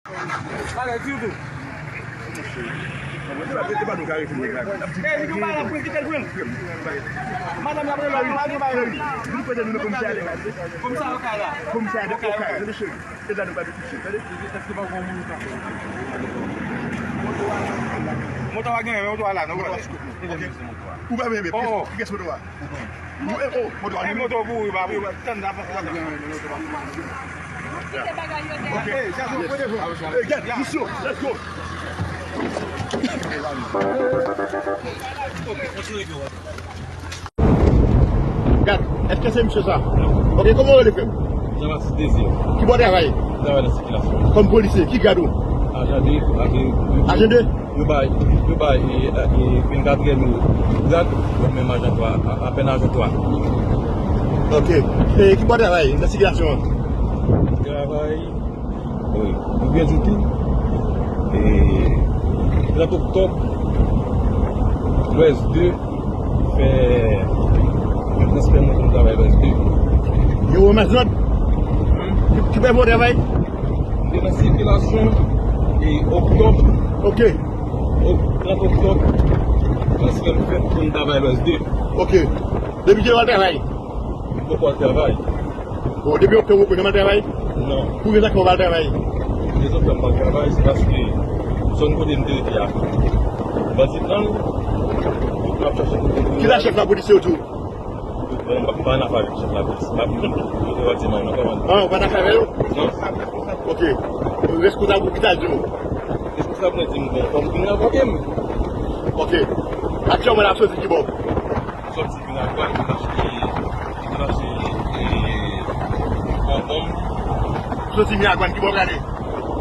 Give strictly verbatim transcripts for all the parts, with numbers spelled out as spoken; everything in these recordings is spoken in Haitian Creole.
Bagay, surtout. E, li gen bagay pou l kite l pran. Madanm la pran lòt, li pa gen bagay. Komisè okay la. Komisè okay. Tande cheri. E la nou pa de kouche. Tande. Moto a genyen, men moto a la, non? Ou pa menm, oh, oh. Ki kès moto a? Ou, eh, oh, moto a. Moto pou ou, pa pou ou. Tann la, pa. Ok. Eh, gad, misyon, let's go. Gad, èske se misye sa? Ok, kòman w rele, frè m? Jean Baptiste Désir. Ki bò w travay? M travay nan sikilasyon. Kòm polisye, ki grad ou? Ajan de, ajan de. Ajan de? Yo bay, yo bay, e, e, vennkat grenn grad, yo menm ajan twa, a, apèn ajan twa. Ok. E ki bò w travay nan sikilasyon an? Travay, wi, nou byen di tou. E, trant oktòb, Lwès de, fè yon transfè mwen pou m travay Lwès de. Yo ranmase zòt? Ki, ki fè pou w travay? M te nan sikilasyon e oktòb. Ok. O, trant oktòb, transfè m fèt pou m travay Lwès de. Ok. Depi kilè w al travay? M poko al travay. Bon, depi oktòb ou poko janm al travay? Non. Pou ki rezon k fè w pa al travay? Rezon k fè m pa al travay, se paske zòn kote m te rete a, bandi pran l, yo ap chache kote pou yo. Kisa chèf lapolis yo di w? Bon, m pa, m pa nan afè avèk chèf lapolis. M pa, m pa di mwen, non, kòman? Ah, ou pa nan afè avè yo? Non. Ok. Responsab ou ki sa l di w? Responsab mwen di m, bon, fò m vin rapòte m. Ok. Aktyèlman, l ap soti ki bò? Soti Miragwàn, vin achte, vin achte, e, bonbon. Soti Miragwàn, ki bò w prale?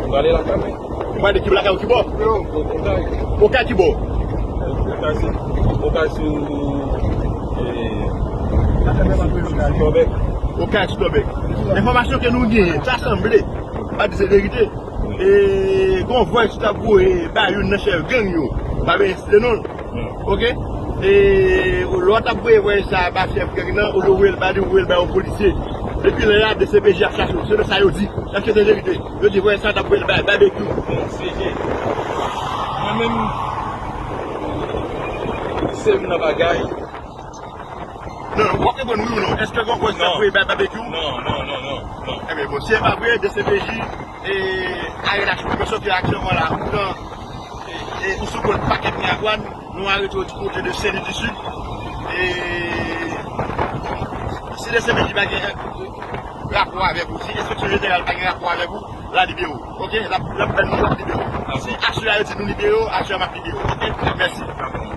M prale lakay mwen. Ou prale ki lakay ou ki bò? Okay. Okay ki bò? Okay se, Okay sou, e, sou Tòbèk. Okay sou Tòbèk. Enfòmasyon ke nou genyen, sa sanble, pa di se verite. E, gon vòys ki t ap voye ba youn nan chèf gang yo. Pa bezwen site non l. Ok? E, lè w t ap voye vòys sa ba chèf gang nan, olye w voye l ba li, w voye l ba yon polisye. Depi lè a, D C P J ap chache w. Se sa yo di. Èske se verite? Yo di vòys sa t ap voye l ba Babekyou. C J. Mwen menm, se m nan bagay. Non, non, w ap reponn wi ou non. Èske gon vòys k ap voye bay Babekyou? Non, non, non, non, non. Ebyen, bon, si se pa vre, D C P J, e, A R H, nou sòti aktyèlman la, ou nan, e, e, ou sou kont pakèt Miragwàn, nou arete w di kote de Seni di Sid. E, si D C P J pa gen rapò avèk ou, si Enspeksyon Jeneral pa gen rapò avèk ou, l a libere w. Ok? L ap, l ap bay nou, l ap libere w. Si aswè a yo di nou libere w, aswè a m ap libere w. Ok? Mèsi.